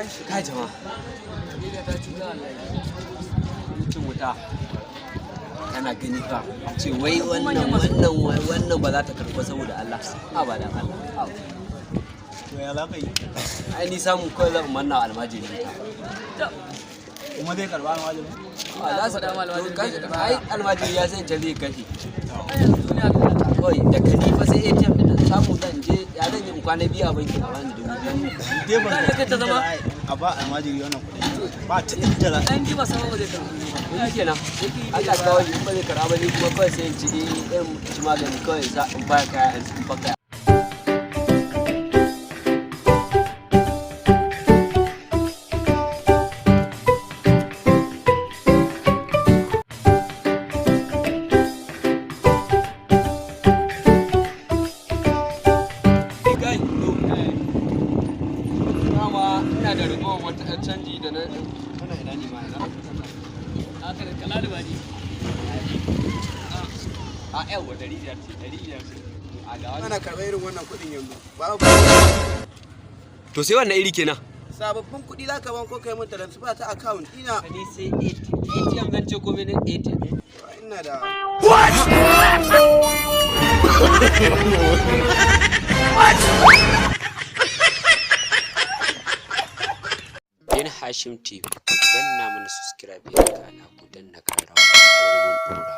Kai jama'a. Ta cuta wallahi. Cin wuta. Kana gani fa, a ce wai wannan wannan wai wannan ba za ta karɓa saboda Allah. A ba dan Allah. A. To ya za ka yi? Ai ni samu kawai zan manna wa almajiri ta. Kuma zai karba almajiri? A za su faɗa ma almajiri to, zai karɓa. ai almajiri ya san ta zai kashe. Ai yanzu duniya ta Kawai da kani fa sai ATM din da samu zan je, ya zan yi in kwana 2 a banki a bani 2000? Dai ban Za ka ta zama- a ba almajiri wannan kuɗi. Ba ta inda za Dan ji ba sama ba zai karɓi ba. Shi kenan. Allah kawo ni, in ba zai karɓa ba, ni kuma kawai sai in ci irin ci magani kawai sa in baya kaya in baka. Kai, dama ina da ragowar wata 'yar canji da na Wannan ina ne ma ina? Haka da kalali ba ne. A yawa, 500 ce, 500 ce. A ga wani. Ana karɓar irin wannan kuɗin yanzu. Ba To sai wannan iri kenan. Sababbin kuɗi za ka ban ko kai min transfer ta account ina. Ni sai ATM zan ce ko mene ATM. Ina da Bin Hashim TV, ku danna mana subscribe, ya kana ku danna kararrawa mun dora.